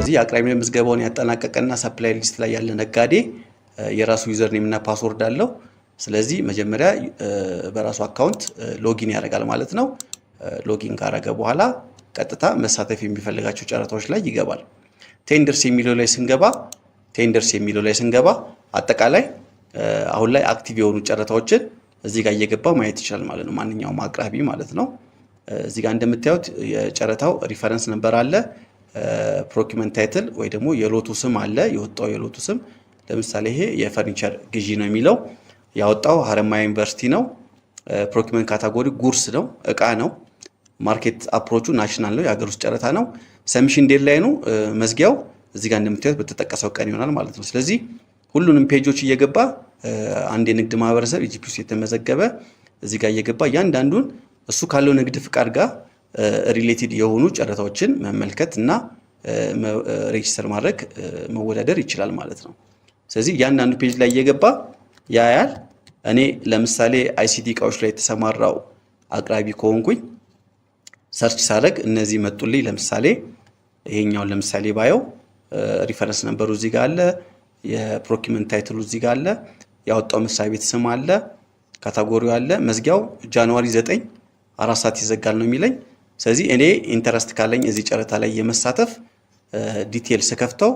ስለዚህ የአቅራቢነት ምዝገባውን ያጠናቀቀና supplier list ላይ ያለ ነጋዴ የራሱ username እና password አለው። ስለዚህ መጀመሪያ በራሱ account login ያደርጋል ማለት ነው። Login ካረገ በኋላ ቀጥታ መሳተፍ የሚፈልጋቸው ጨረታዎች ላይ ይገባል። Tenders የሚለው ላይ ስንገባ አጠቃላይ አሁን ላይ active የሆኑ ጨረታዎችን እዚህ ጋር እየገባ ማየት ይችላል ማለት ነው። ማንኛውም አቅራቢ ማለት ነው። እዚህ ጋር እንደምታዩት የጨረታው reference number አለ፣ procurement title ወይ ደግሞ የ lot ኡ ስም አለ፣ የወጣው የ lot ኡ ስም። ለምሳሌ ይሄ የፈርኒቸር ግዢ ነው የሚለው፣ ያወጣው ሀረማያ ዩኒቨርሲቲ ነው። Procurement category goods ነው፣ እቃ ነው። Market approach ኡ national ነው፣ የሀገር ውስጥ ጨረታ ነው። Submission deadline ኑ መዝጊያው እዚህ ጋር እንደምታዩት በተጠቀሰው ቀን ይሆናል ማለት ነው። ስለዚህ ሁሉንም page ኦች እየገባ አንድ የንግድ ማህበረሰብ EGP ውስጥ የተመዘገበ እዚህ ጋር እየገባ እያንዳንዱን እሱ ካለው ንግድ ፍቃድ ጋር related የሆኑ ጨረታዎችን መመልከት እና register ማድረግ፣ መወዳደር ይችላል ማለት ነው። ስለዚህ እያንዳንዱ page ላይ እየገባ ያያል። እኔ ለምሳሌ ICT እቃዎች ላይ የተሰማራው አቅራቢ ከሆንኩኝ search ሳደርግ እነዚህ መጡልኝ። ለምሳሌ ይሄኛውን ለምሳሌ ባየው reference number ኡ እዚህ ጋር አለ፣ የ procurement title ኡ እዚህ ጋር አለ፣ ያወጣው መስሪያ ቤት ስም አለ፣ category ው አለ። መዝጊያው January 9 4 ሰዓት ይዘጋል ነው የሚለኝ። ስለዚህ እኔ interest ካለኝ እዚህ ጨረታ ላይ የመሳተፍ detail ስከፍተው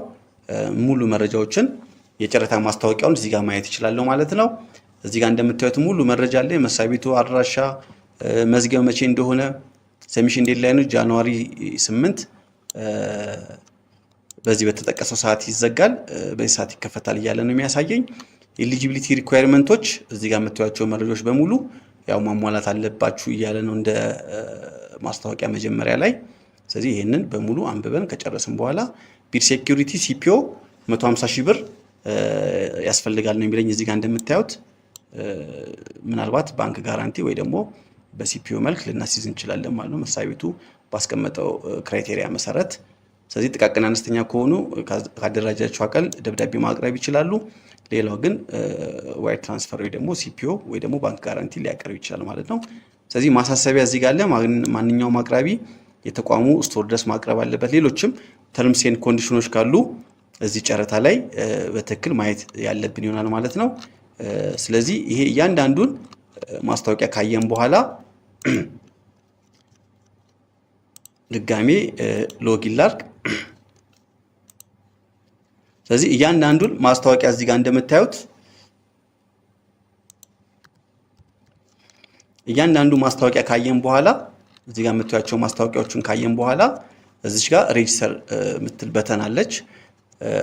ሙሉ መረጃዎችን የጨረታ ማስታወቂያውን እዚህ ጋር ማየት ይችላለሁ ማለት ነው። እዚህ ጋር እንደምታዩት ሙሉ መረጃ አለ። የመስሪያ ቤቱ አድራሻ፣ መዝጊያው መቼ እንደሆነ፣ submission deadline ኑ January 8 በዚህ በተጠቀሰው ሰዓት ይዘጋል፣ በዚህ ሰዓት ይከፈታል እያለ ነው የሚያሳየኝ። Eligibility requirement ኦች እዚህ ጋር የምታዩቸው መረጃዎች በሙሉ ያው ማሟላት አለባችሁ እያለ ነው እንደ ማስታወቂያ መጀመሪያ ላይ። ስለዚህ ይህንን በሙሉ አንብበን ከጨረስን በኋላ bid security CPO 150 ሺህ ብር ያስፈልጋል ነው የሚለኝ። እዚህ ጋር እንደምታዩት ምናልባት bank guarantee ወይ ደግሞ በ CPO መልክ ልናስይዝ እንችላለን ማለት ነው መስሪያ ቤቱ ባስቀመጠው criteria መሰረት። ስለዚህ ጥቃቅን አነስተኛ ከሆኑ ካደራጃቸው አካል ደብዳቤ ማቅረብ ይችላሉ። ሌላው ግን wire transfer ወይ ደግሞ CPO ወይ ደግሞ bank guarantee ሊያቀርብ ይችላል ማለት ነው። ስለዚህ ማሳሰቢያ እዚህ ጋር አለ። ማንኛውም አቅራቢ የተቋሙ store ድረስ ማቅረብ አለበት። ሌሎችም terms and condition ኦች ካሉ እዚህ ጨረታ ላይ በትክክል ማየት ያለብን ይሆናል ማለት ነው። ስለዚህ ይሄ እያንዳንዱን ማስታወቂያ ካየን በኋላ ድጋሜ login ላርግ። ስለዚህ እያንዳንዱን ማስታወቂያ እዚህ ጋር እንደምታዩት እያንዳንዱ ማስታወቂያ ካየን በኋላ፣ እዚህ ጋር የምታዩቸው ማስታወቂያዎችን ካየን በኋላ እዚች ጋር register የምትል button አለች።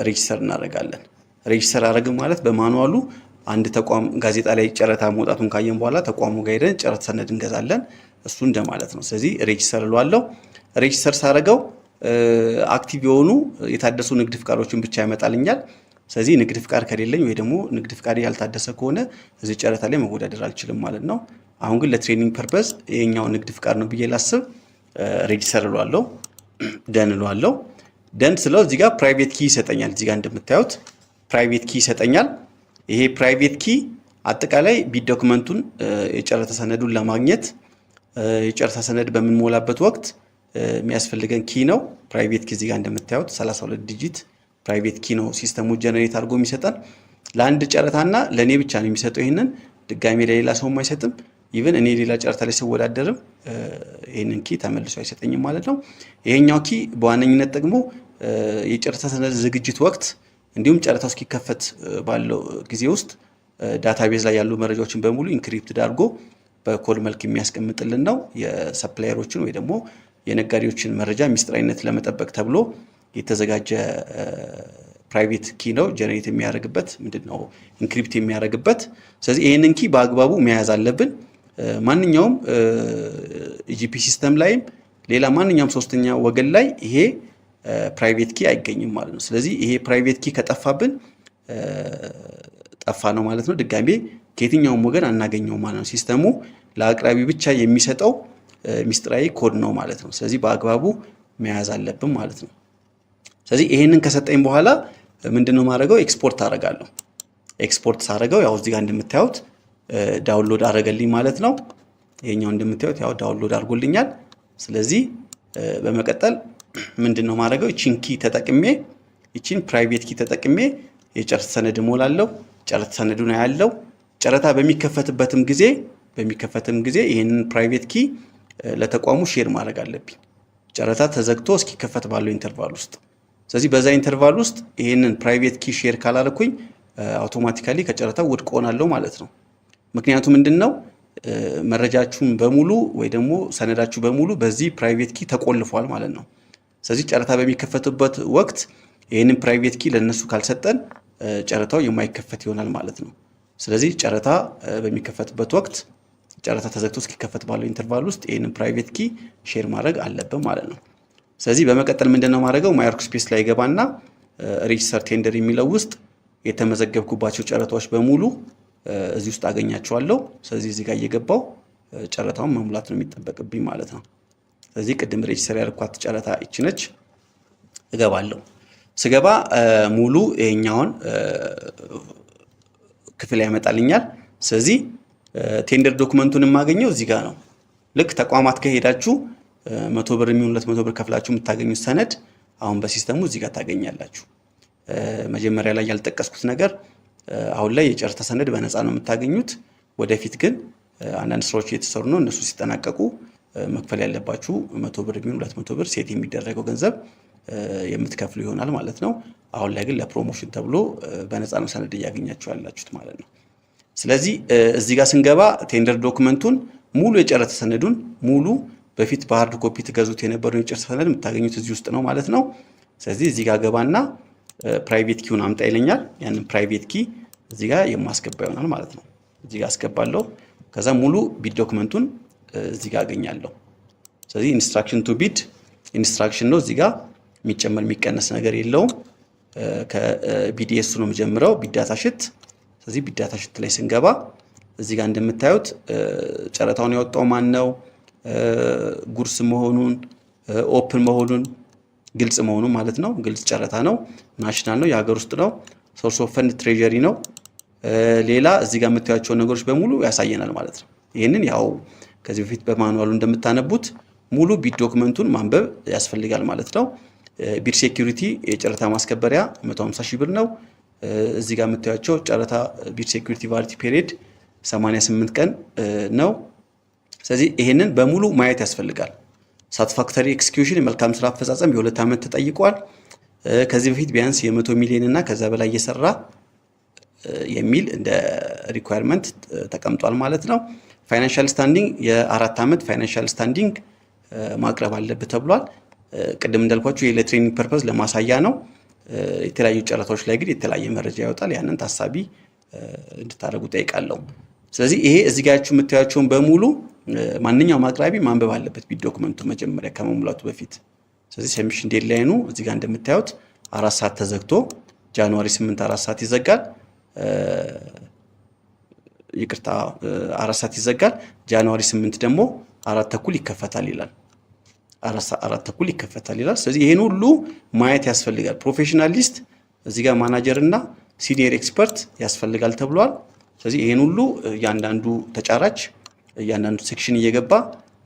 Register እናደርጋለን። Register አደረግን ማለት በ manual ኡ አንድ ተቋም ጋዜጣ ላይ ጨረታ መውጣቱን ካየን በኋላ ተቋሙ ጋር ሄደን ጨረታ ሰነድ እንገዛለን። እሱ እንደማለት ነው። ስለዚህ register እለዋለሁ። Register ሳደርገው active የሆኑ የታደሱ ንግድ ፍቃዶችን ብቻ ያመጣልኛል። ስለዚህ ንግድ ፍቃድ ከሌለኝ ወይ ደግሞ ንግድ ፍቃድ ያልታደሰ ከሆነ እዚህ ጨረታ ላይ መወዳደር አልችልም ማለት ነው። አሁን ግን ለ training purpose ይሄኛው ንግድ ፍቃድ ነው ብዬ ላስብ፣ register እለዋለሁ፣ done እለዋለሁ። Done ስለው እዚህ ጋር private key ይሰጠኛል። እዚህ ጋር እንደምታዩት private key ይሰጠኛል። ይሄ private key አጠቃላይ bid document ኡን የጨረታ ሰነዱን ለማግኘት የጨረታ ሰነድ በምንሞላበት ወቅት የሚያስፈልገን key ነው። Private key እዚህ ጋር እንደምታዩት 32 digit private key ነው system ኡ generate አድርጎ የሚሰጠን። ለአንድ ጨረታና ለእኔ ብቻ ነው የሚሰጠው። ይህንን ድጋሜ ለሌላ ሰውም አይሰጥም። Even እኔ ሌላ ጨረታ ላይ ስወዳደርም ይህንን key ተመልሶ አይሰጠኝም ማለት ነው። ይሄኛው key በዋነኝነት ደግሞ የጨረታ ሰነድ ዝግጅት ወቅት እንዲሁም ጨረታው እስኪከፈት ባለው ጊዜ ውስጥ database ላይ ያሉ መረጃዎችን በሙሉ encrypted አድርጎ በኮድ መልክ የሚያስቀምጥልን ነው። የ supplier ኦችን ወይ ደግሞ የነጋዴዎችን መረጃ ሚስጥራዊነት ለመጠበቅ ተብሎ የተዘጋጀ private key ነው። Generate የሚያደርግበት ምንድን ነው encrypt የሚያደርግበት። ስለዚህ ይህንን key በአግባቡ መያዝ አለብን። ማንኛውም EGP system ላይም ሌላ ማንኛውም ሶስተኛ ወገን ላይ ይሄ private key አይገኝም ማለት ነው። ስለዚህ ይሄ private key ከጠፋብን ጠፋ ነው ማለት ነው። ድጋሜ ከየትኛውም ወገን አናገኘውም ማለት ነው። System ኡ ለአቅራቢ ብቻ የሚሰጠው ሚስጥራዊ ኮድ ነው ማለት ነው። ስለዚህ በአግባቡ መያዝ አለብን ማለት ነው። ስለዚህ ይሄንን ከሰጠኝ በኋላ ምንድነው የማደርገው? ኤክስፖርት አደርጋለሁ። ኤክስፖርት ሳደርገው ያው እዚህ ጋር እንደምታዩት download አደረገልኝ ማለት ነው። ይሄኛው እንደምታዩት ያው download አድርጎልኛል። ስለዚህ በመቀጠል ምንድን ነው ማድረገው? ይቺን key ተጠቅሜ፣ ይቺን private key ተጠቅሜ የጨረታ ሰነድ እሞላለሁ። ጨረታ ሰነዱን ያለው ጨረታ በሚከፈትም ጊዜ ይህንን private key ለተቋሙ share ማድረግ አለብኝ፣ ጨረታ ተዘግቶ እስኪከፈት ባለው interval ውስጥ። ስለዚህ በዛ interval ውስጥ ይህንን private key share ካላረኩኝ automatically ከጨረታው ውድቅ ሆናለሁ ማለት ነው። ምክንያቱ ምንድን ነው? መረጃችሁን በሙሉ ወይ ደግሞ ሰነዳችሁ በሙሉ በዚህ private key ተቆልፏል ማለት ነው። ስለዚህ ጨረታ በሚከፈትበት ወቅት ይህንን private key ለእነሱ ካልሰጠን ጨረታው የማይከፈት ይሆናል ማለት ነው። ስለዚህ ጨረታ በሚከፈትበት ወቅት፣ ጨረታ ተዘግቶ እስኪከፈት ባለው interval ውስጥ ይህንን private key share ማድረግ አለብን ማለት ነው። ስለዚህ በመቀጠል ምንድን ነው ማድረገው? My workspace ላይ ገባና register tender የሚለው ውስጥ የተመዘገብኩባቸው ጨረታዎች በሙሉ እዚህ ውስጥ አገኛቸዋለሁ። ስለዚህ እዚህ ጋር እየገባው ጨረታውን መሙላት ነው የሚጠበቅብኝ ማለት ነው። ስለዚህ ቅድም register ያደረኳት ጨረታ ይቺ ነች። እገባለሁ። ስገባ ሙሉ ይሄኛውን ክፍል ያመጣልኛል። ስለዚህ tender document ኡን የማገኘው እዚህ ጋር ነው። ልክ ተቋማት ከሄዳችሁ 100 ብር የሚሆን 200 ብር ከፍላችሁ የምታገኙት ሰነድ አሁን በ system ኡ እዚህ ጋር ታገኛላችሁ። መጀመሪያ ላይ ያልጠቀስኩት ነገር አሁን ላይ የጨረታ ሰነድ በነፃ ነው የምታገኙት። ወደፊት ግን አንዳንድ ስራዎች እየተሰሩ ነው። እነሱ ሲጠናቀቁ መክፈል ያለባችሁ 100 ብር የሚሆን 200 ብር set የሚደረገው ገንዘብ የምትከፍሉ ይሆናል ማለት ነው። አሁን ላይ ግን ለ promotion ተብሎ በነፃ ነው ሰነድ እያገኛችሁ ያላችሁት ማለት ነው። ስለዚህ እዚህ ጋር ስንገባ tender document ኡን ሙሉ፣ የጨረታ ሰነዱን ሙሉ፣ በፊት በ hard copy ትገዙት የነበረውን የጨረታ ሰነድ የምታገኙት እዚህ ውስጥ ነው ማለት ነው። ስለዚህ እዚህ ጋር ገባና private key ውን አምጣ ይለኛል። ያንን private key እዚህ ጋር የማስገባ ይሆናል ማለት ነው። እዚህ ጋር አስገባለሁ። ከዛ ሙሉ bid document ኡን እዚህ ጋር አገኛለሁ። ስለዚህ instruction to bid instruction ነው። እዚህ ጋር የሚጨመር የሚቀነስ ነገር የለውም። ከ BDS ኡ ነው የምጀምረው፣ bid data sheet። ስለዚህ bid data sheet ላይ ስንገባ እዚህ ጋር እንደምታዩት ጨረታውን ያወጣው ማን ነው፣ goods መሆኑን፣ open መሆኑን፣ ግልጽ መሆኑን ማለት ነው። ግልጽ ጨረታ ነው። National ነው፣ የሀገር ውስጥ ነው። Source of fund treasury ነው። ሌላ እዚህ ጋር የምታዩቸውን ነገሮች በሙሉ ያሳየናል ማለት ነው። ይህንን ያው ከዚህ በፊት በ manual ኡ እንደምታነቡት ሙሉ bid document ኡን ማንበብ ያስፈልጋል ማለት ነው። Bid security የጨረታ ማስከበሪያ 150 ሺህ ብር ነው። እዚህ ጋር የምታዩቸው ጨረታ bid security validity period 88 ቀን ነው። ስለዚህ ይሄንን በሙሉ ማየት ያስፈልጋል። Satisfactory execution፣ የመልካም ስራ አፈጻጸም የ2 ዓመት ተጠይቋል። ከዚህ በፊት ቢያንስ የ100 ሚሊዮን እና ከዛ በላይ እየሰራ የሚል እንደ requirement ተቀምጧል ማለት ነው። Financial standing፣ የ4 ዓመት financial standing ማቅረብ አለብህ ተብሏል። ቅድም እንዳልኳችሁ ለ training purpose ለማሳያ ነው። የተለያዩ ጨረታዎች ላይ ግን የተለያየ መረጃ ይወጣል። ያንን ታሳቢ እንድታደርጉ ጠይቃለሁ። ስለዚህ ይሄ እዚህ ጋር የምታያቸውን በሙሉ ማንኛውም አቅራቢ ማንበብ አለበት bid document ኡ መጀመሪያ ከመሙላቱ በፊት። ስለዚህ submission deadline ኑ እዚህ ጋር እንደምታዩት 4 ሰዓት ተዘግቶ January 8 4 ሰዓት ይዘጋል። ይቅርታ፣ 4 ሰዓት ይዘጋል። January 8 ደግሞ 4:30 ይከፈታል ይላል። 4:30 ይከፈታል ይላል። ስለዚህ ይህን ሁሉ ማየት ያስፈልጋል። Professionalist እዚህ ጋር ማናጀር እና senior expert ያስፈልጋል ተብሏል። ስለዚህ ይህን ሁሉ እያንዳንዱ ተጫራች እያንዳንዱ section እየገባ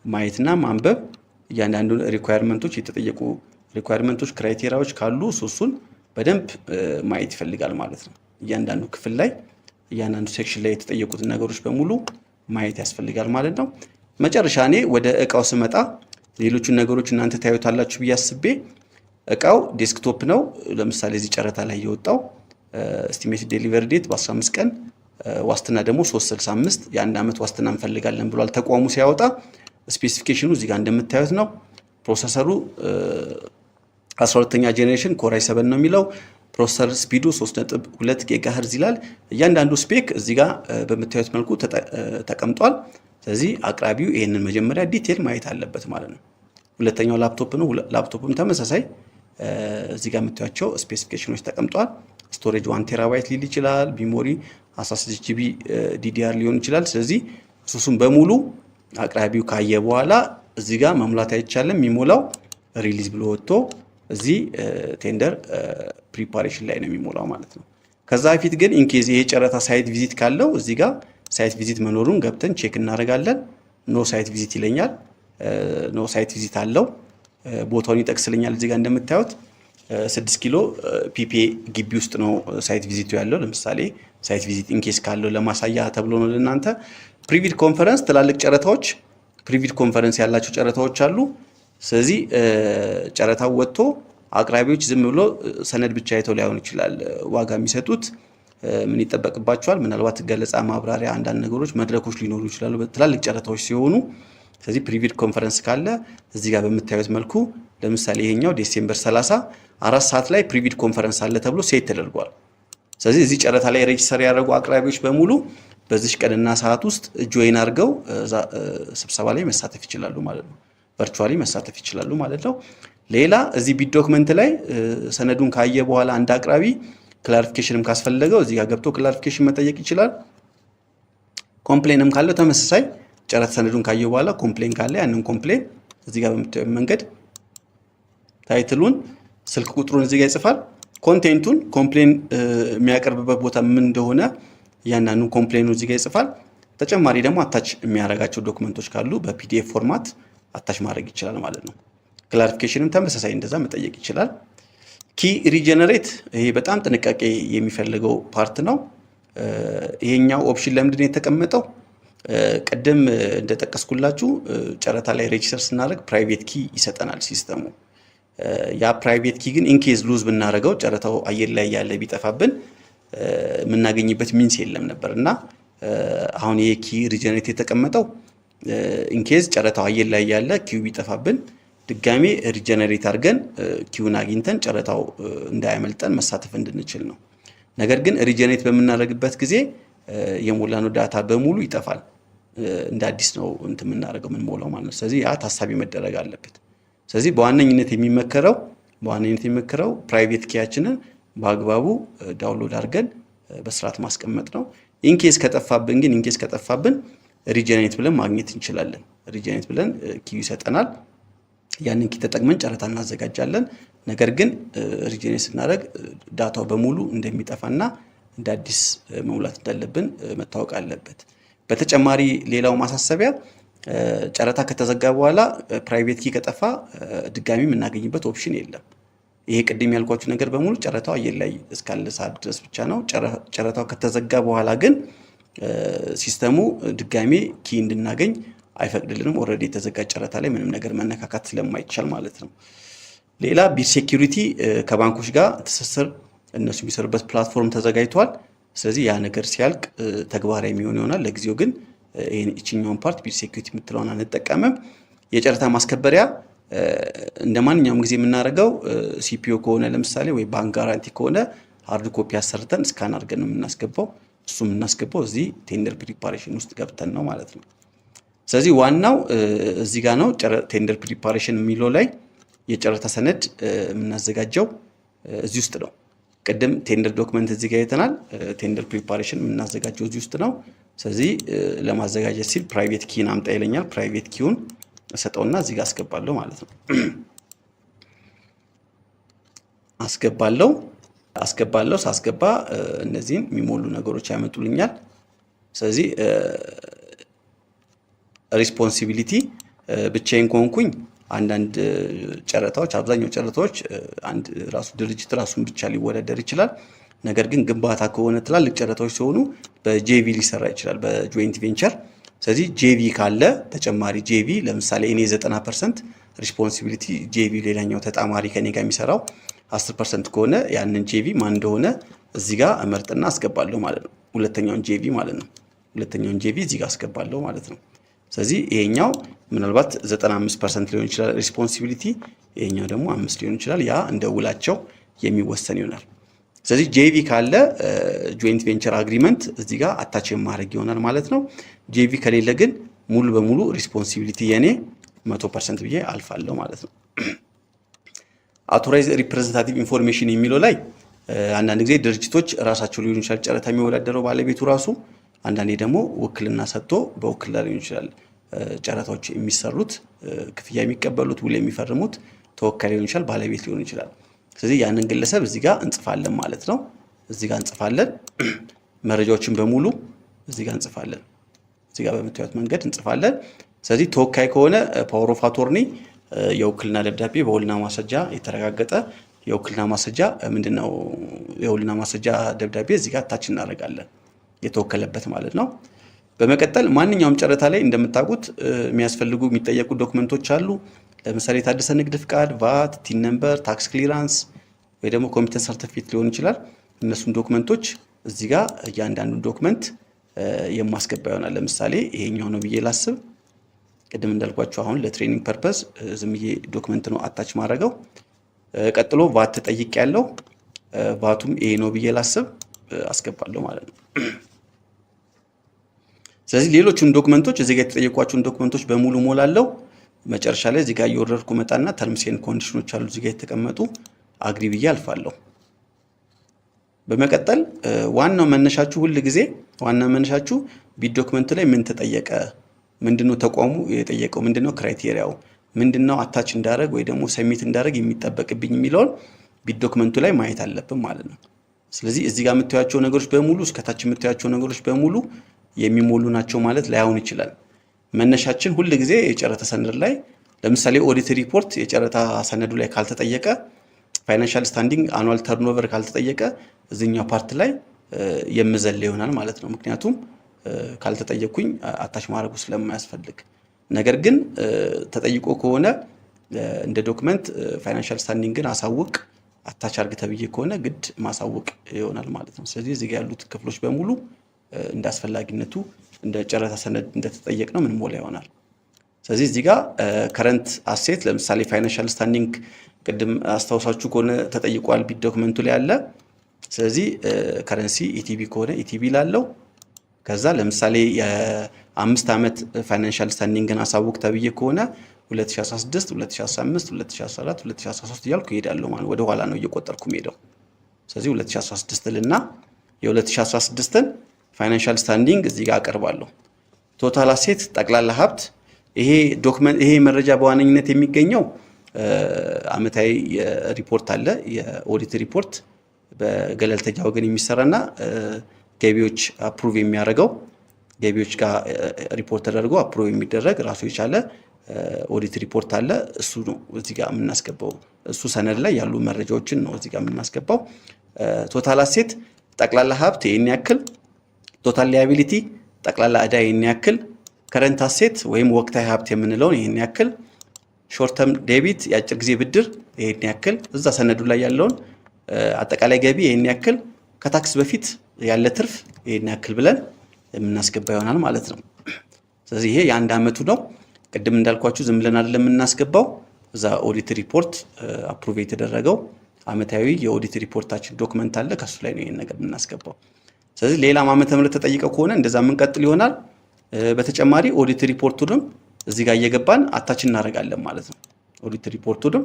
ማየትና ማንበብ፣ እያንዳንዱ requirement ኦች፣ የተጠየቁ requirement ኦች፣ criteria ዎች ካሉ እሱን በደንብ ማየት ይፈልጋል ማለት ነው። እያንዳንዱ ክፍል ላይ፣ እያንዳንዱ section ላይ የተጠየቁትን ነገሮች በሙሉ ማየት ያስፈልጋል ማለት ነው። መጨረሻ እኔ ወደ እቃው ስመጣ ሌሎቹን ነገሮች እናንተ ታዩታላችሁ ብዬ አስቤ እቃው desktop ነው። ለምሳሌ እዚህ ጨረታ ላይ የወጣው estimated delivery date በ15 ቀን፣ ዋስትና ደግሞ 365፣ የአንድ ዓመት ዋስትና እንፈልጋለን ብሏል ተቋሙ ሲያወጣ። Specification ኑ እዚህ ጋር እንደምታዩት ነው። Processor ኡ 12ኛ generation Core i7 ነው የሚለው። Processor speed ኡ 3.2 gigahertz ይላል። እያንዳንዱ spec እዚህ ጋር በምታዩት መልኩ ተቀምጧል። ስለዚህ አቅራቢው ይህንን መጀመሪያ detail ማየት አለበት ማለት ነው። ሁለተኛው ላፕቶፕ ነው። ላፕቶፕም ተመሳሳይ እዚህ ጋር የምታዩቸው specification ኖች ተቀምጧል። Storage 1 terabyte ሊል ይችላል። Memory 16 GB DDR ሊሆን ይችላል። ስለዚህ እሱሱን በሙሉ አቅራቢው ካየ በኋላ እዚህ ጋር መሙላት አይቻልም። የሚሞላው release ብሎ ወጥቶ እዚህ tender preparation ላይ ነው የሚሞላው ማለት ነው። ከዛ በፊት ግን in case ይሄ ጨረታ site visit ካለው እዚህ ጋር site visit መኖሩን ገብተን check እናደርጋለን። No site visit ይለኛል። No site visit አለው። ቦታውን ይጠቅስልኛል። እዚህ ጋር እንደምታዩት 6 ኪሎ ፒፒ ግቢ ውስጥ ነው site visit ኡ ያለው። ለምሳሌ site visit in case ካለው ለማሳያ ተብሎ ነው ለእናንተ። Pre-bid conference፣ ትላልቅ ጨረታዎች pre-bid conference ያላቸው ጨረታዎች አሉ። ስለዚህ ጨረታው ወጥቶ አቅራቢዎች ዝም ብሎ ሰነድ ብቻ አይተው ላይሆን ይችላል ዋጋ የሚሰጡት። ምን ይጠበቅባቸዋል? ምናልባት ገለጻ፣ ማብራሪያ፣ አንዳንድ ነገሮች፣ መድረኮች ሊኖሩ ይችላሉ ትላልቅ ጨረታዎች ሲሆኑ። ስለዚህ pre-bid conference ካለ እዚህ ጋር በምታዩት መልኩ ለምሳሌ ይሄኛው December 30 4 ሰዓት ላይ pre-bid conference አለ ተብሎ set ተደርጓል። ስለዚህ እዚህ ጨረታ ላይ register ያደረጉ አቅራቢዎች በሙሉ በዚህ ቀንና ሰዓት ውስጥ join አድርገው ስብሰባ ላይ መሳተፍ ይችላሉ ማለት ነው። Virtually መሳተፍ ይችላሉ ማለት ነው። ሌላ እዚህ bid document ላይ ሰነዱን ካየ በኋላ አንድ አቅራቢ clarification ም ካስፈለገው እዚህ ጋር ገብቶ clarification መጠየቅ ይችላል። Complain ም ካለው ተመሳሳይ ጨረታ ሰነዱን ካየ በኋላ complain ካለ ያንን complain እዚህ ጋር በምታየው መንገድ title ኡን፣ ስልክ ቁጥሩን እዚህ ጋር ይጽፋል። Content ኡን፣ complain የሚያቀርብበት ቦታ ምን እንደሆነ እያንዳንዱ complain ኡ እዚህ ጋር ይጽፋል። ተጨማሪ ደግሞ attach የሚያደርጋቸው document ኦች ካሉ በ PDF format attach ማድረግ ይችላል ማለት ነው። Clarification ም ተመሳሳይ እንደዛ መጠየቅ ይችላል። Key regenerate፣ ይሄ በጣም ጥንቃቄ የሚፈልገው part ነው። ይሄኛው option ለምንድን ነው የተቀመጠው? ቅድም እንደጠቀስኩላችሁ ጨረታ ላይ register ስናደርግ private key ይሰጠናል system ኡ። ያ private key ግን in case lose ብናደርገው፣ ጨረታው አየር ላይ ያለ ቢጠፋብን የምናገኝበት means የለም ነበር። እና አሁን ይሄ key regenerate የተቀመጠው in case ጨረታው አየር ላይ ያለ key ው ቢጠፋብን ድጋሜ regenerate አድርገን key ውን አግኝተን ጨረታው እንዳያመልጠን መሳተፍ እንድንችል ነው። ነገር ግን regenerate በምናደርግበት ጊዜ የሞላነው data በሙሉ ይጠፋል። እንደ አዲስ ነው እንትን የምናደርገው፣ የምንሞላው ማለት ነው። ስለዚህ ያ ታሳቢ መደረግ አለበት። ስለዚህ በዋነኝነት የሚመከረው private key ያችንን በአግባቡ download አድርገን በስርዓት ማስቀመጥ ነው። In case ከጠፋብን ግን፣ in case ከጠፋብን regenerate ብለን ማግኘት እንችላለን። Regenerate ብለን key ዩ ይሰጠናል። ያንን key ተጠቅመን ጨረታ እናዘጋጃለን። ነገር ግን regenerate ስናደርግ data ው በሙሉ እንደሚጠፋና እንደ አዲስ መሙላት እንዳለብን መታወቅ አለበት። በተጨማሪ ሌላው ማሳሰቢያ ጨረታ ከተዘጋ በኋላ private key ከጠፋ ድጋሚ የምናገኝበት option የለም። ይሄ ቅድም ያልኳችሁ ነገር በሙሉ ጨረታው አየር ላይ እስካለ ሰዓት ድረስ ብቻ ነው። ጨረታው ከተዘጋ በኋላ ግን system ኡ ድጋሜ key እንድናገኝ አይፈቅድልንም። Already የተዘጋ ጨረታ ላይ ምንም ነገር መነካካት ስለማይቻል ማለት ነው። ሌላ bid security ከባንኮች ጋር ትስስር እነሱ የሚሰሩበት platform ተዘጋጅቷል። ስለዚህ ያ ነገር ሲያልቅ ተግባራዊ የሚሆን ይሆናል። ለጊዜው ግን ይህን part bid security የምትለውን አንጠቀምም። የጨረታ ማስከበሪያ እንደ ማንኛውም ጊዜ የምናደርገው CPO ከሆነ ለምሳሌ ወይ bank guarantee ከሆነ hard copy አሰርተን scan አድርገን ነው የምናስገባው። እሱ የምናስገባው እዚህ tender preparation ውስጥ ገብተን ነው ማለት ነው። ስለዚህ ዋናው እዚህ ጋር ነው። Tender preparation የሚለው ላይ የጨረታ ሰነድ የምናዘጋጀው እዚህ ውስጥ ነው። ቅድም tender document እዚህ ጋር አይተናል። Tender preparation የምናዘጋጀው እዚህ ውስጥ ነው። ስለዚህ ለማዘጋጀት ሲል private key ን አምጣ ይለኛል። Private key ውን እሰጠውና እዚህ ጋር አስገባለሁ ማለት ነው። አስገባለሁ። ሳስገባ እነዚህን የሚሞሉ ነገሮች ያመጡልኛል። ስለዚህ responsibility ብቻዬን ከሆንኩኝ አንዳንድ ጨረታዎች፣ አብዛኛው ጨረታዎች አንድ ራሱ ድርጅት ራሱን ብቻ ሊወዳደር ይችላል። ነገር ግን ግንባታ ከሆነ፣ ትላልቅ ጨረታዎች ሲሆኑ በ JV ሊሰራ ይችላል፣ በ joint venture። ስለዚህ JV ካለ፣ ተጨማሪ JV፣ ለምሳሌ እኔ 90% responsibility፣ JV ሌላኛው ተጣማሪ ከኔ ጋር የሚሰራው 10% ከሆነ ያንን JV ማን እንደሆነ እዚህ ጋር እመርጥና አስገባለሁ ማለት ነው። ሁለተኛውን JV ማለት ነው። ሁለተኛውን JV እዚህ ጋር አስገባለሁ ማለት ነው። ስለዚህ ይሄኛው ምናልባት 95% ሊሆን ይችላል responsibility፣ ይሄኛው ደግሞ 5 ሊሆን ይችላል። ያ እንደ ውላቸው የሚወሰን ይሆናል። ስለዚህ JV ካለ joint venture agreement እዚህ ጋር attach የማድረግ ይሆናል ማለት ነው። JV ከሌለ ግን ሙሉ በሙሉ responsibility የኔ 100% ብዬ አልፋለሁ ማለት ነው። Authorized representative information የሚለው ላይ አንዳንድ ጊዜ ድርጅቶች ራሳቸው ሊሆን ይችላል ጨረታ የሚወዳደረው ባለቤቱ ራሱ፣ አንዳንዴ ደግሞ ውክልና ሰጥቶ በውክልና ሊሆን ይችላል ጨረታዎች የሚሰሩት፣ ክፍያ የሚቀበሉት፣ ውል የሚፈርሙት ተወካይ ሊሆን ይችላል፣ ባለቤት ሊሆን ይችላል። ስለዚህ ያንን ግለሰብ እዚህ ጋር እንጽፋለን ማለት ነው። እዚህ ጋር እንጽፋለን። መረጃዎችን በሙሉ እዚህ ጋር እንጽፋለን። እዚህ ጋር በምታዩት መንገድ እንጽፋለን። ስለዚህ ተወካይ ከሆነ power of attorney የውክልና ደብዳቤ በውልና ማስረጃ የተረጋገጠ የውክልና ማስረጃ ምንድነው? የውልና ማስረጃ ደብዳቤ እዚህ ጋር attach እናደርጋለን፣ የተወከለበት ማለት ነው። በመቀጠል ማንኛውም ጨረታ ላይ እንደምታውቁት የሚያስፈልጉ የሚጠየቁ document ኦች አሉ። ለምሳሌ የታደሰ ንግድ ፍቃድ፣ VAT፣ TIN number፣ tax clearance ወይ ደግሞ competence certificate ሊሆን ይችላል። እነሱን document ኦች እዚህ ጋር እያንዳንዱ document የማስገባ ይሆናል። ለምሳሌ ይሄኛው ነው ብዬ ላስብ። ቅድም እንዳልኳችሁ አሁን ለ training purpose ዝም ብዬ document ነው attach ማድረገው። ቀጥሎ ቫት ተጠይቅ ያለው ቫቱም ይሄ ነው ብዬ ላስብ፣ አስገባለሁ ማለት ነው። ስለዚህ ሌሎቹን document ኦች፣ እዚህ ጋር የተጠየቋቸውን document ኦች በሙሉ ሞላለው። መጨረሻ ላይ እዚህ ጋር እየወረድኩ መጣና terms and condition ኦች አሉ እዚህ ጋር የተቀመጡ፣ agree ብዬ አልፋለሁ። በመቀጠል ዋናው መነሻችሁ፣ ሁል ጊዜ ዋና መነሻችሁ bid document ላይ ምን ተጠየቀ፣ ምንድነው ተቋሙ የጠየቀው፣ ምንድነው criteria ው፣ ምንድነው attach እንዳደረግ ወይ ደግሞ submit እንዳደረግ የሚጠበቅብኝ የሚለውን bid document ኡ ላይ ማየት አለብን ማለት ነው። ስለዚህ እዚህ ጋር የምታዩቸው ነገሮች በሙሉ፣ እስከታች የምታዩቸው ነገሮች በሙሉ የሚሞሉ ናቸው ማለት ላይሆን ይችላል። መነሻችን ሁል ጊዜ የጨረታ ሰነድ ላይ፣ ለምሳሌ audit report የጨረታ ሰነዱ ላይ ካልተጠየቀ፣ financial standing፣ annual turnover ካልተጠየቀ እዚኛው part ላይ የምዘል ይሆናል ማለት ነው። ምክንያቱም ካልተጠየቅኩኝ attach ማድረጉ ስለማያስፈልግ። ነገር ግን ተጠይቆ ከሆነ እንደ document financial standing ን አሳውቅ፣ attach አርግ ተብዬ ከሆነ ግድ ማሳወቅ ይሆናል ማለት ነው። ስለዚህ እዚህ ጋ ያሉት ክፍሎች በሙሉ እንደ አስፈላጊነቱ እንደ ጨረታ ሰነድ እንደተጠየቅ ነው ምንሞላ ይሆናል። ስለዚህ እዚህ ጋር current asset፣ ለምሳሌ financial standing ቅድም አስታውሳችሁ ከሆነ ተጠይቋል፣ bid document ኡ ላይ አለ። ስለዚህ currency ETB ከሆነ ETB ላለው፣ ከዛ ለምሳሌ የ5 ዓመት financial standing ን አሳውቅ ተብዬ ከሆነ 2016፣ 2015፣ 2014፣ 2013 እያልኩ እሄዳለሁ ማለት ወደ ኋላ ነው እየቆጠርኩ ሄደው። ስለዚህ 2016 ልና የ2016ን financial standing እዚህ ጋር አቀርባለሁ። Total asset፣ ጠቅላላ ሀብት፣ ይሄ document ይሄ መረጃ በዋነኝነት የሚገኘው አመታዊ ሪፖርት አለ። የ audit report በገለልተኛ ወገን የሚሰራና ገቢዎች approve የሚያደርገው፣ ገቢዎች ጋር ሪፖርት ተደርጎ approve የሚደረግ ራሱ የቻለ audit report አለ። እሱ ነው እዚህ ጋር የምናስገባው። እሱ ሰነድ ላይ ያሉ መረጃዎችን ነው እዚህ ጋር የምናስገባው። Total asset፣ ጠቅላላ ሀብት ይህን ያክል፣ total liability፣ ጠቅላላ ዕዳ ይህን ያክል፣ current asset ወይም ወቅታዊ ሀብት የምንለውን ይህን ያክል፣ short term debt፣ የአጭር ጊዜ ብድር ይህን ያክል፣ እዛ ሰነዱ ላይ ያለውን አጠቃላይ ገቢ ይህን ያክል፣ ከ tax በፊት ያለ ትርፍ ይህን ያክል ብለን የምናስገባ ይሆናል ማለት ነው። ስለዚህ ይሄ የአንድ ዓመቱ ነው። ቅድም እንዳልኳችሁ ዝም ብለን አይደለም የምናስገባው። እዛ audit report approve የተደረገው አመታዊ የ audit report ኣችን document አለ። ከሱ ላይ ነው ይሄን ነገር የምናስገባው። ስለዚህ ሌላም ዓመተ ምህረት ተጠይቀው ከሆነ እንደዛ የምንቀጥል ይሆናል። በተጨማሪ audit report ኡንም እዚህ ጋር እየገባን attach እናደርጋለን ማለት ነው። Audit report ኡንም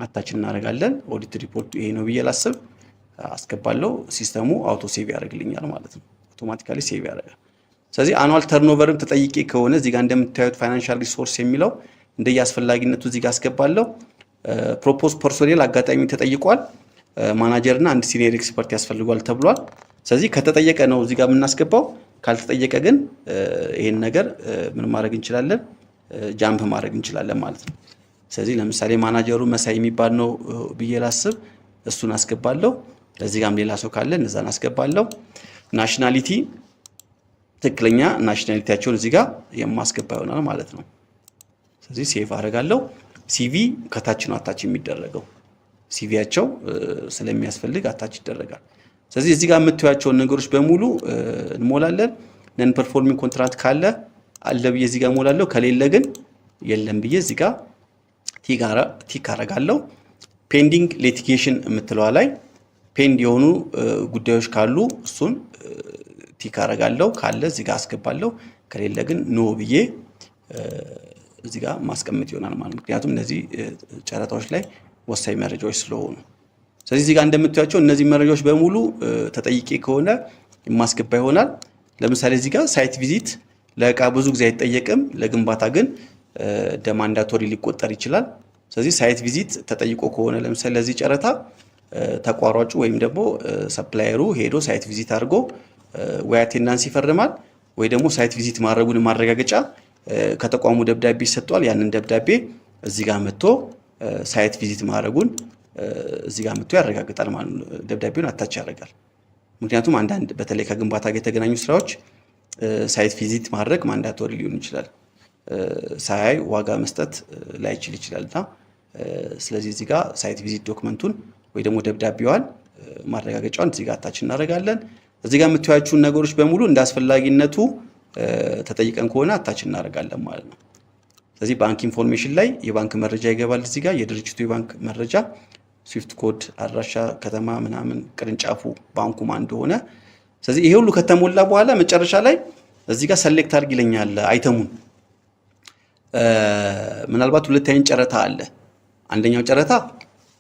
attach እናደርጋለን። Audit report ኡ ይሄ ነው ብዬ ላስብ፣ አስገባለሁ። System ኡ auto save ያደርግልኛል ማለት ነው። Automatically save ያደርጋል። ስለዚህ annual turnover ም ተጠይቄ ከሆነ እዚህ ጋር እንደምታዩት financial resource የሚለው እንደየ አስፈላጊነቱ እዚህ ጋር አስገባለሁ። Proposed personnel አጋጣሚ ተጠይቋል። ማናጀር እና አንድ senior expert ያስፈልጓል ተብሏል። ስለዚህ ከተጠየቀ ነው እዚህ ጋር የምናስገባው። ካልተጠየቀ ግን ይሄን ነገር ምን ማድረግ እንችላለን? Jump ማድረግ እንችላለን ማለት ነው። ስለዚህ ለምሳሌ ማናጀሩ መሳይ የሚባል ነው ብዬ ላስብ፣ እሱን አስገባለሁ። እዚህ ጋርም ሌላ ሰው ካለ እነዛን አስገባለሁ። Nationality፣ ትክክለኛ nationality ያቸውን እዚህ ጋር የማስገባ ይሆናል ማለት ነው። ስለዚህ save አደርጋለሁ። CV ከታች ነው attach የሚደረገው። CV ያቸው ስለሚያስፈልግ attach ይደረጋል። ስለዚህ እዚህ ጋር የምታዩቸውን ነገሮች በሙሉ እንሞላለን። Non performing contract ካለ አለ ብዬ እዚህ ጋር እሞላለሁ። ከሌለ ግን የለም ብዬ እዚህ ጋር tick አደርጋለሁ። Pending litigation የምትለዋ ላይ pend የሆኑ ጉዳዮች ካሉ እሱን tick አደርጋለሁ። ካለ እዚህ ጋር አስገባለሁ። ከሌለ ግን no ብዬ እዚህ ጋር ማስቀመጥ ይሆናል ማለት፣ ምክንያቱም እነዚህ ጨረታዎች ላይ ወሳኝ መረጃዎች ስለሆኑ። ስለዚህ እዚህ ጋር እንደምታዩቸው እነዚህ መረጃዎች በሙሉ ተጠይቄ ከሆነ የማስገባ ይሆናል። ለምሳሌ እዚህ ጋር site visit ለእቃ ብዙ ጊዜ አይጠየቅም፣ ለግንባታ ግን እንደ mandatory ሊቆጠር ይችላል። ስለዚህ site visit ተጠይቆ ከሆነ ለምሳሌ ለዚህ ጨረታ ተቋራጩ ወይም ደግሞ supplier ኡ ሄዶ site visit አድርጎ ወይ attendance ይፈርማል ወይ ደግሞ site visit ማድረጉን ማረጋገጫ ከተቋሙ ደብዳቤ ይሰጠዋል። ያንን ደብዳቤ እዚህ ጋር መጥቶ site visit ማድረጉን እዚህ ጋር መጥቶ ያረጋግጣል ማለት ነው። ደብዳቤውን attach ያደርጋል። ምክንያቱም አንዳንድ በተለይ ከግንባታ ጋር የተገናኙ ስራዎች site visit ማድረግ mandatory ሊሆን ይችላል። ሳያይ ዋጋ መስጠት ላይችል ይችላል እና ስለዚህ እዚህ ጋር site visit document ኡን ወይ ደግሞ ደብዳቤዋን ማረጋገጫዋን እዚህ ጋር attach እናደርጋለን። እዚህ ጋር የምታዩዋቸውን ነገሮች በሙሉ እንደ አስፈላጊነቱ ተጠይቀን ከሆነ attach እናደርጋለን ማለት ነው። ስለዚህ bank information ላይ የባንክ መረጃ ይገባል። እዚህ ጋር የድርጅቱ የባንክ መረጃ፣ SWIFT code፣ አድራሻ፣ ከተማ ምናምን፣ ቅርንጫፉ፣ ባንኩ ማን እንደሆነ። ስለዚህ ይሄ ሁሉ ከተሞላ በኋላ መጨረሻ ላይ እዚህ ጋር select አድርግ ይለኛል item ኡን። ምናልባት ሁለት አይነት ጨረታ አለ። አንደኛው ጨረታ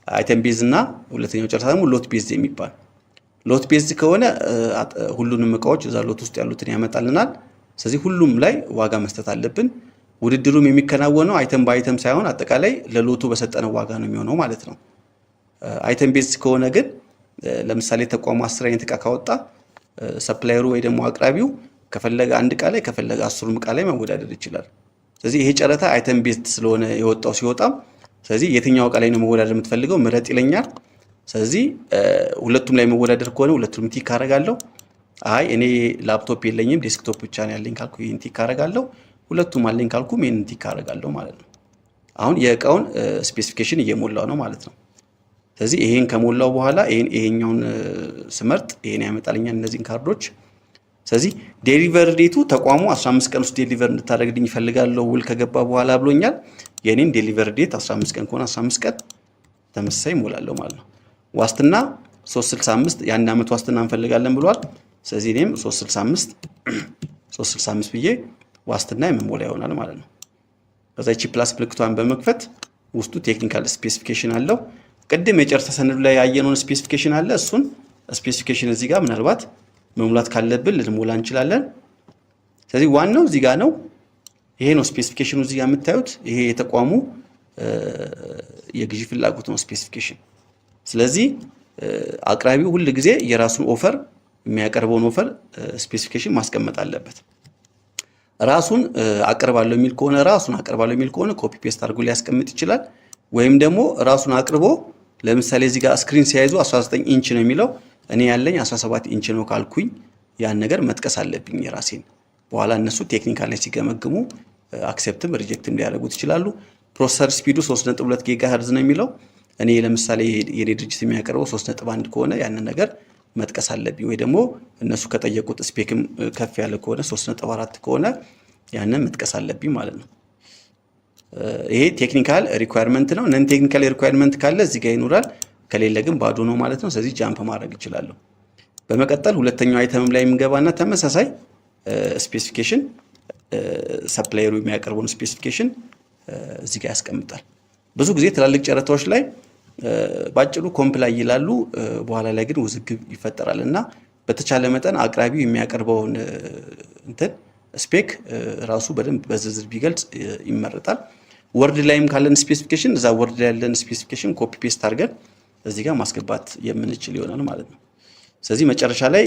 item base እና ሁለተኛው ጨረታ ደግሞ lot base የሚባል። Lot base ከሆነ ሁሉንም እቃዎች እዛ lot ውስጥ ያሉትን ያመጣልናል። ስለዚህ ሁሉም ላይ ዋጋ መስጠት አለብን። ውድድሩም የሚከናወነው item በ item ሳይሆን አጠቃላይ ለ lot ኡ በሰጠነው ዋጋ ነው የሚሆነው ማለት ነው። Item base ከሆነ ግን ለምሳሌ ተቋሙ 10 አይነት እቃ ካወጣ supplier ኡ ወይ ደግሞ አቅራቢው ከፈለገ አንድ እቃ ላይ፣ ከፈለገ 10ሩም እቃ ላይ መወዳደር ይችላል። ስለዚህ ይሄ ጨረታ item based ስለሆነ የወጣው ሲወጣም ስለዚህ የትኛው እቃ ላይ ነው መወዳደር የምትፈልገው ምረጥ ይለኛል። ስለዚህ ሁለቱም ላይ መወዳደር ከሆነ ሁለቱንም tick አደርጋለሁ። አይ እኔ ላፕቶፕ የለኝም፣ desktop ብቻ ነው ያለኝ ካልኩ ይህን tick አደርጋለሁ። ሁለቱም አለኝ ካልኩም ይህንን tick አደርጋለሁ ማለት ነው። አሁን የእቃውን specification እየሞላው ነው ማለት ነው። ስለዚህ ይሄን ከሞላው በኋላ ይሄኛውን ስመርጥ ይሄን ያመጣልኛል፣ እነዚህን ካርዶች። ስለዚህ delivery date ኡ ተቋሙ 15 ቀን ውስጥ deliver እንድታደርግልኝ እፈልጋለሁ ውል ከገባ በኋላ ብሎኛል። የኔን delivery date 15 ቀን ከሆነ 15 ቀን ተመሳሳይ እሞላለሁ ማለት ነው። ዋስትና 365፣ የአንድ ዓመት ዋስትና እንፈልጋለን ብሏል። ስለዚህ እኔም 365 365 ብዬ ዋስትና የምሞላ ይሆናል ማለት ነው። ከዛ ይቺ plus ምልክቷን በመክፈት ውስጡ technical specification አለው። ቅድም የጨረታ ሰነዱ ላይ ያየነውን specification አለ። እሱን specification እዚህ ጋር ምናልባት መሙላት ካለብን ልንሞላ እንችላለን። ስለዚህ ዋናው እዚህ ጋር ነው። ይሄ ነው specification ኑ እዚህ ጋር የምታዩት። ይሄ የተቋሙ የግዢ ፍላጎት ነው specification። ስለዚህ አቅራቢው ሁል ጊዜ የራሱን offer፣ የሚያቀርበውን offer specification ማስቀመጥ አለበት። ራሱን አቀርባለሁ የሚል ከሆነ copy paste አድርጎ ሊያስቀምጥ ይችላል። ወይም ደግሞ ራሱን አቅርቦ ለምሳሌ እዚህ ጋር screen size ኡ 19 ኢንች ነው የሚለው፣ እኔ ያለኝ 17 ኢንች ነው ካልኩኝ ያን ነገር መጥቀስ አለብኝ የራሴን። በኋላ እነሱ technical ላይ ሲገመግሙ accept ም reject ም ሊያደርጉት ይችላሉ። Processor speed ኡ 3.2 gigahertz ነው የሚለው፣ እኔ ለምሳሌ የኔ ድርጅት የሚያቀርበው 3.1 ከሆነ ያንን ነገር መጥቀስ አለብኝ። ወይ ደግሞ እነሱ ከጠየቁት spec ም ከፍ ያለ ከሆነ፣ 3.4 ከሆነ ያንን መጥቀስ አለብኝ ማለት ነው። ይሄ technical requirement ነው። Non technical requirement ካለ እዚህ ጋር ይኖራል፣ ከሌለ ግን ባዶ ነው ማለት ነው። ስለዚህ jump ማድረግ እችላለሁ። በመቀጠል ሁለተኛው item ም ላይ የምገባና ተመሳሳይ specification፣ supplier ኡ የሚያቀርበውን specification እዚህ ጋር ያስቀምጣል። ብዙ ጊዜ ትላልቅ ጨረታዎች ላይ ባጭሩ comply ይላሉ፣ በኋላ ላይ ግን ውዝግብ ይፈጠራል እና በተቻለ መጠን አቅራቢው የሚያቀርበውን እንትን spec ራሱ በደንብ በዝርዝር ቢገልጽ ይመረጣል። Word ላይም ካለን specification እዛ Word ላይ ያለን specification copy paste አድርገን እዚህ ጋር ማስገባት የምንችል ይሆናል ማለት ነው። ስለዚህ መጨረሻ ላይ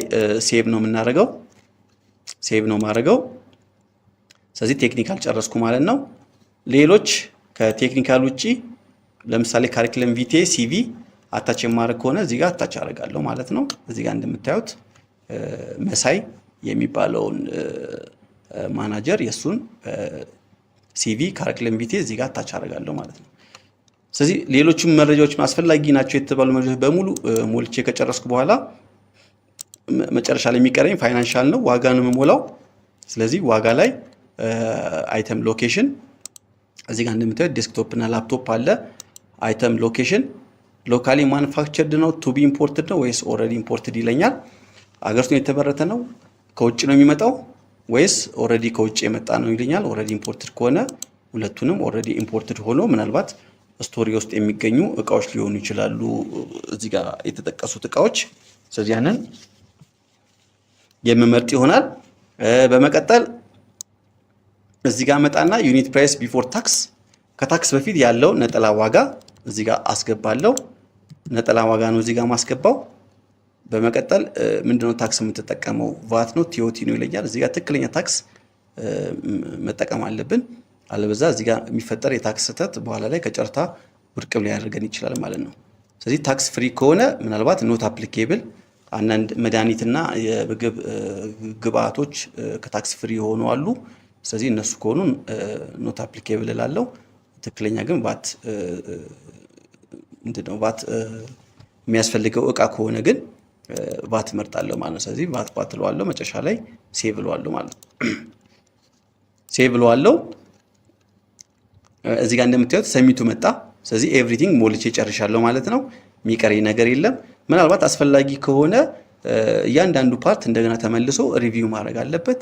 save ነው የምናደርገው። Save ነው የማደርገው። ስለዚህ technical ጨረስኩ ማለት ነው። ሌሎች ከ technical ውጪ ለምሳሌ curriculum vitae፣ CV attach የማድረግ ከሆነ እዚህ ጋር attach አደርጋለሁ ማለት ነው። እዚህ ጋር እንደምታዩት መሳይ የሚባለውን ማናጀር የእሱን CV፣ curriculum vitae እዚህ ጋር attach አደርጋለሁ ማለት ነው። ስለዚህ ሌሎችም መረጃዎች፣ አስፈላጊ ናቸው የተባሉ መረጃዎች በሙሉ ሞልቼ ከጨረስኩ በኋላ መጨረሻ ላይ የሚቀረኝ financial ነው፣ ዋጋ ነው የምሞላው። ስለዚህ ዋጋ ላይ item location እዚህ ጋር እንደምታዩት desktop እና ላፕቶፕ አለ። Item location locally manufactured ነው፣ to be imported ነው ወይስ already imported ይለኛል። አገር ውስጥ የተመረተ ነው፣ ከውጭ ነው የሚመጣው ወይስ already ከውጭ የመጣ ነው ይለኛል። Already imported ከሆነ ሁለቱንም፣ already imported ሆኖ ምናልባት store ውስጥ የሚገኙ እቃዎች ሊሆኑ ይችላሉ እዚህ ጋር የተጠቀሱት እቃዎች። ስለዚህ ያንን የምመርጥ ይሆናል። በመቀጠል እዚህ ጋር መጣና unit price before tax፣ ከ tax በፊት ያለው ነጠላ ዋጋ እዚህ ጋር አስገባለሁ። ነጠላ ዋጋ ነው እዚህ ጋር ማስገባው። በመቀጠል ምንድነው tax የምትጠቀመው፣ ቫት ነው፣ TOT ነው ይለኛል። እዚህ ጋር ትክክለኛ tax መጠቀም አለብን። አለበዛ እዚህ ጋር የሚፈጠር የ tax ስህተት በኋላ ላይ ከጨረታ ውድቅም ሊያደርገን ይችላል ማለት ነው። ስለዚህ tax free ከሆነ ምናልባት not applicable፣ አንዳንድ መድኃኒትና የምግብ ግብአቶች ከ tax free የሆኑ አሉ። ስለዚህ እነሱ ከሆኑ not applicable እላለሁ። ትክክለኛ ግን ቫት ምንድን ነው፣ ቫት የሚያስፈልገው እቃ ከሆነ ግን ቫት እመርጣለሁ ማለት ነው። ስለዚህ ቫት ቫት እለዋለሁ። መጨረሻ ላይ save እለዋለሁ ማለት ነው። Save እለዋለሁ። እዚህ ጋር እንደምታዩት submit ኡ መጣ። ስለዚህ everything ሞልቼ ጨርሻለሁ ማለት ነው። የሚቀረኝ ነገር የለም። ምናልባት አስፈላጊ ከሆነ እያንዳንዱ part እንደገና ተመልሶ review ማድረግ አለበት።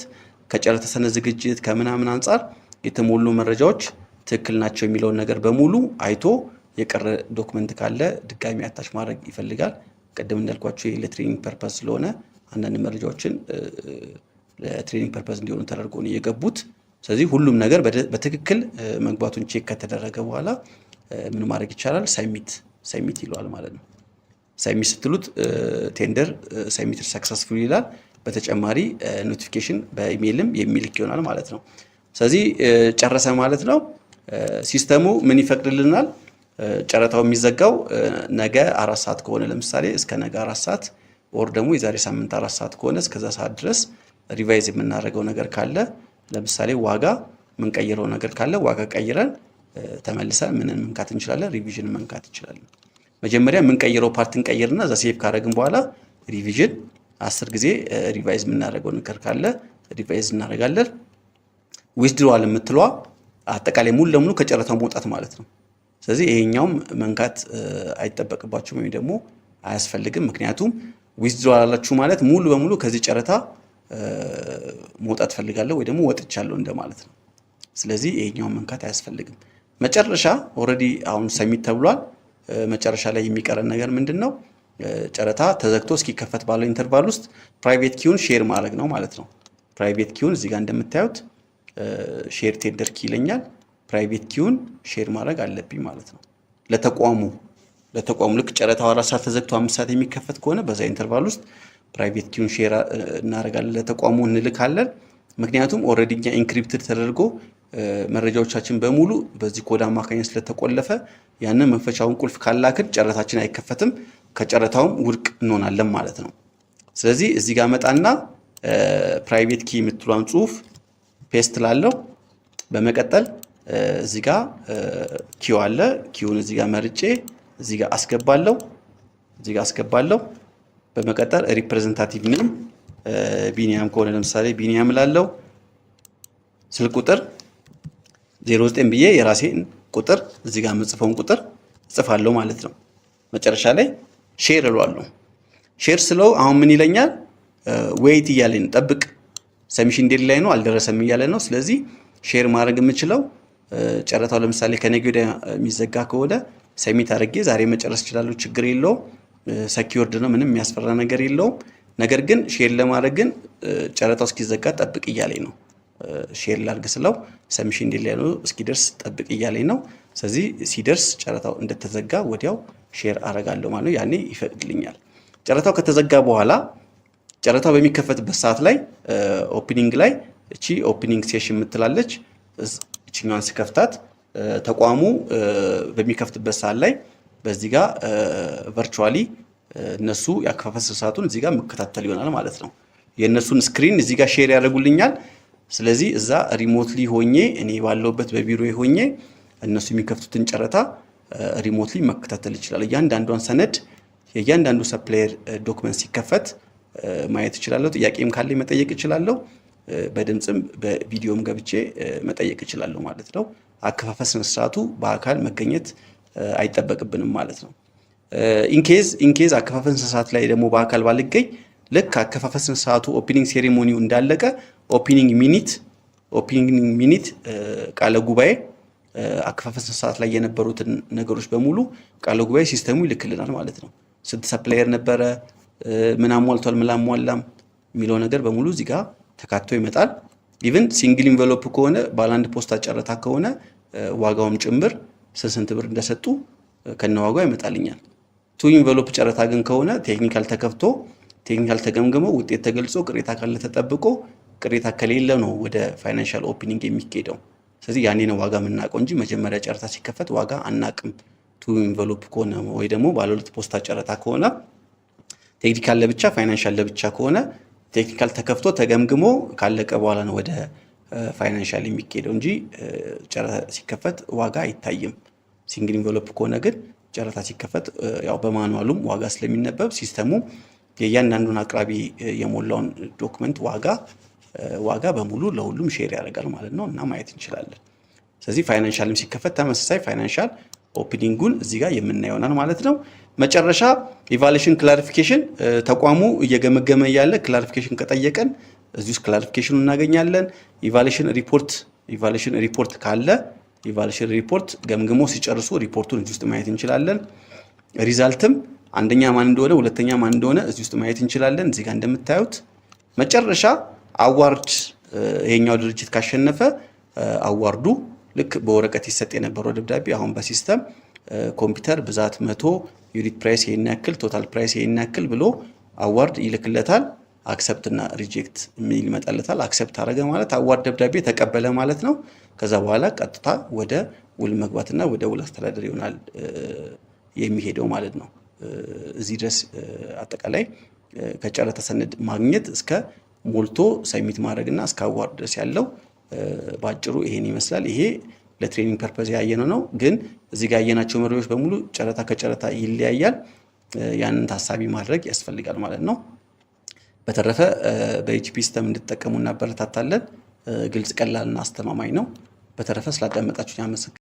ከጨረታ ሰነድ ዝግጅት ከምናምን አንጻር የተሞሉ መረጃዎች ትክክል ናቸው የሚለውን ነገር በሙሉ አይቶ የቀረ document ካለ ድጋሚ attach ማድረግ ይፈልጋል። ቅድም እንዳልኳችሁ ለ training purpose ስለሆነ አንዳንድ መረጃዎችን ለ training purpose እንዲሆኑ ተደርጎ ነው የገቡት። ስለዚህ ሁሉም ነገር በትክክል መግባቱን check ከተደረገ በኋላ ምን ማድረግ ይቻላል? Submit ይለዋል ማለት ነው። Submit ስትሉት tender submitted successful ይላል። በተጨማሪ notification በ email ም የሚልክ ይሆናል ማለት ነው። ስለዚህ ጨረሰ ማለት ነው። System ኡ ምን ይፈቅድልናል? ጨረታው የሚዘጋው ነገ 4 ሰዓት ከሆነ ለምሳሌ እስከ ነገ 4 ሰዓት or ደግሞ የዛሬ ሳምንት 4 ሰዓት ከሆነ እስከዛ ሰዓት ድረስ revise የምናደርገው ነገር ካለ፣ ለምሳሌ ዋጋ የምንቀይረው ነገር ካለ ዋጋ ቀይረን ተመልሰን ምንን መንካት እንችላለን? Revision መንካት እንችላለን። መጀመሪያ የምንቀይረው part እንቀይርና እዛ save ካደረግን በኋላ revision 10 ጊዜ revise የምናደርገው ነገር ካለ revise እናደርጋለን። Withdrawal የምትለዋ አጠቃላይ ሙሉ ለሙሉ ከጨረታው መውጣት ማለት ነው። ስለዚህ ይሄኛውም መንካት አይጠበቅባችሁም ወይም ደግሞ አያስፈልግም። ምክንያቱም withdrawal አላችሁ ማለት ሙሉ በሙሉ ከዚህ ጨረታ መውጣት ፈልጋለሁ ወይ ደግሞ ወጥቻለሁ እንደማለት ነው። ስለዚህ ይሄኛውን መንካት አያስፈልግም። መጨረሻ already አሁን submit ተብሏል። መጨረሻ ላይ የሚቀረን ነገር ምንድን ነው? ጨረታ ተዘግቶ እስኪከፈት ባለው interval ውስጥ private key ውን share ማድረግ ነው ማለት ነው። Private key ውን እዚህ ጋር እንደምታዩት share tender key ይለኛል። Private key ውን share ማድረግ አለብኝ ማለት ነው። ለተቋሙ ልክ ጨረታው 4 ሰዓት ተዘግቶ 5 ሰዓት የሚከፈት ከሆነ በዛ interval ውስጥ private key ውን share እናደርጋለን፣ ለተቋሙ እንልካለን። ምክንያቱም already እኛ encrypted ተደርጎ መረጃዎቻችን በሙሉ በዚህ ኮድ አማካኝነት ስለተቆለፈ ያንን መክፈቻውን ቁልፍ ካላክን ጨረታችን አይከፈትም፣ ከጨረታውም ውድቅ እንሆናለን ማለት ነው። ስለዚህ እዚህ ጋር መጣና private key የምትሏን ጽሁፍ paste ላለው፣ በመቀጠል እዚህ ጋር key ው አለ። Key ውን እዚህ ጋር መርጬ እዚህ ጋር አስገባለሁ። እዚህ ጋር አስገባለሁ። በመቀጠል representative name ቢኒያም ከሆነ ለምሳሌ ቢኒያም እላለሁ። ስልክ ቁጥር 09 ብዬ የራሴን ቁጥር እዚህ ጋር የምጽፈውን ቁጥር እጽፋለሁ ማለት ነው። መጨረሻ ላይ share እለዋለሁ። Share ስለው አሁን ምን ይለኛል? Wait እያለኝ ነው፣ ጠብቅ፣ submission deadline ነው አልደረሰም እያለ ነው። ስለዚህ share ማድረግ የምችለው ጨረታው ለምሳሌ ከነገ ወዲያ የሚዘጋ ከሆነ submit አድርጌ ዛሬ መጨረስ እችላለሁ፣ ችግር የለውም። Secured ነው፣ ምንም የሚያስፈራ ነገር የለውም። ነገር ግን share ለማድረግ ግን ጨረታው እስኪዘጋ ጠብቅ እያለኝ ነው። Share ላድርግ ስለው submission deadline ኑ እስኪደርስ ጠብቅ እያለኝ ነው። ስለዚህ ሲደርስ ጨረታው እንደተዘጋ ወዲያው share አረጋለሁ ማለት ነው። ያኔ ይፈቅድልኛል። ጨረታው ከተዘጋ በኋላ ጨረታው በሚከፈትበት ሰዓት ላይ opening ላይ እቺ opening session የምትላለች፣ እችኛዋን ስከፍታት ተቋሙ በሚከፍትበት ሰዓት ላይ በዚህ ጋር virtually እነሱ የአከፋፈት ስርዓቱን እዚህ ጋር መከታተል ይሆናል ማለት ነው። የእነሱን screen እዚህ ጋር share ያደርጉልኛል። ስለዚህ እዛ remotely ሆኜ፣ እኔ ባለሁበት በቢሮ ሆኜ እነሱ የሚከፍቱትን ጨረታ remotely መከታተል ይችላል። እያንዳንዷን ሰነድ፣ የእያንዳንዱ supplier document ሲከፈት ማየት እችላለሁ። ጥያቄም ካለኝ መጠየቅ እችላለሁ። በድምፅም በቪዲዮም ገብቼ መጠየቅ እችላለሁ ማለት ነው። አከፋፈት ስነስርዓቱ በአካል መገኘት አይጠበቅብንም ማለት ነው። In case አከፋፈት ስነስርዓት ላይ ደግሞ በአካል ባልገኝ ልክ አከፋፈት ስነስርዓቱ opening ceremony ው እንዳለቀ opening minute ቃለ ጉባኤ፣ አከፋፈት ስነስርዓት ላይ የነበሩትን ነገሮች በሙሉ ቃለ ጉባኤ system ኡ ይልክልናል ማለት ነው። ስንት supplier ነበረ፣ ምን አሟልቷል፣ ምን አሟላም የሚለው ነገር በሙሉ እዚህ ጋር ተካቶ ይመጣል። Even single envelope ከሆነ፣ ባለ አንድ ፖስታ ጨረታ ከሆነ ዋጋውም ጭምር ስንት ስንት ብር እንደሰጡ ከነዋጋው ይመጣልኛል። Two envelope ጨረታ ግን ከሆነ technical ተከፍቶ፣ technical ተገምግሞ፣ ውጤት ተገልጾ፣ ቅሬታ ካለ ተጠብቆ፣ ቅሬታ ከሌለ ነው ወደ financial opening የሚኬደው። ስለዚህ ያኔ ነው ዋጋ የምናውቀው እንጂ መጀመሪያ ጨረታ ሲከፈት ዋጋ አናቅም። Two envelope ከሆነ ወይ ደግሞ ባለ ሁለት ፖስታ ጨረታ ከሆነ፣ technical ለብቻ financial ለብቻ ከሆነ፣ technical ተከፍቶ ተገምግሞ ካለቀ በኋላ ነው ወደ financial የሚካሄደው እንጂ ጨረታ ሲከፈት ዋጋ አይታይም። Single envelope ከሆነ ግን ጨረታ ሲከፈት ያው በ manual ኡም ዋጋ ስለሚነበብ system ኡ የእያንዳንዱን አቅራቢ የሞላውን document ዋጋ በሙሉ ለሁሉም share ያደርጋል ማለት ነው እና ማየት እንችላለን። ስለዚህ financial ም ሲከፈት ተመሳሳይ financial opening ኡን እዚህ ጋር የምናየው ይሆናል ማለት ነው። መጨረሻ evaluation clarification፣ ተቋሙ እየገመገመ እያለ clarification ከጠየቀን እዚህ ውስጥ clarification ኑ እናገኛለን። Evaluation report ካለ evaluation report ገምግሞ ሲጨርሱ ሪፖርቱን እዚህ ውስጥ ማየት እንችላለን። Result ም አንደኛ ማን እንደሆነ፣ ሁለተኛ ማን እንደሆነ እዚህ ውስጥ ማየት እንችላለን። እዚህ ጋር እንደምታዩት መጨረሻ award፣ ይሄኛው ድርጅት ካሸነፈ award ኡ ልክ በወረቀት ይሰጥ የነበረው ደብዳቤ አሁን በ system ኮምፒውተር ብዛት 100፣ unit price ይሄን ያክል፣ total price ይሄን ያክል ብሎ award ይልክለታል። Accept እና reject የሚል ይመጣለታል። Accept አደረገ ማለት award ደብዳቤ ተቀበለ ማለት ነው። ከዛ በኋላ ቀጥታ ወደ ውል መግባትና ወደ ውል አስተዳደር ይሆናል የሚሄደው ማለት ነው። እዚህ ድረስ አጠቃላይ ከጨረታ ሰነድ ማግኘት እስከ ሞልቶ submit ማድረግ እና እስከ award ድረስ ያለው በአጭሩ ይሄን ይመስላል። ይሄ ለ training purpose ያየነው ነው። ግን እዚህ ጋር ያየናቸው መረጃዎች በሙሉ ጨረታ ከጨረታ ይለያያል። ያንን ታሳቢ ማድረግ ያስፈልጋል ማለት ነው። በተረፈ በ EGP system እንድትጠቀሙ እናበረታታለን። ግልጽ፣ ቀላልና አስተማማኝ ነው። በተረፈ ስላዳመጣችሁ አመሰግናለሁ።